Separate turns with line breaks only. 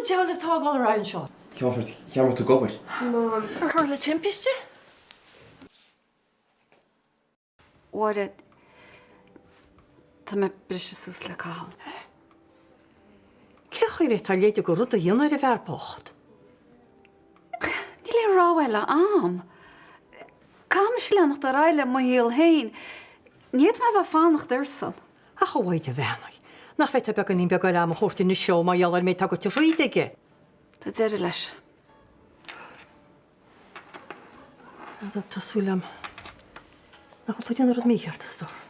diabhal atá ag dul ar aghaidh anseo?
Ceannfort, cheann tú ag obair.
Mam.
Ar tharla timpiste?
Mháire, tá mé ag briseadh suas le Cathal.
Cén chaoi a bhféadfá leithéid de rud a dhéanamh ar an bhfear bocht?
Níl aon rogha eile a'm. Caithfidh mise leanacht ar aghaidh le mo shaol féin. Ní fhéadfaidh mé a bheith ag fanacht airsean.
Ach a Mhaighdean bheannaithe, nach bhféadfá beagáinín beag eile ama a thabhairt anois dó mar gheall ar an méid atá goite thríd aige?
Tá deireadh leis.
Tá súil a'm nach bhfuil tú ag déanamh rud mícheart, a stór.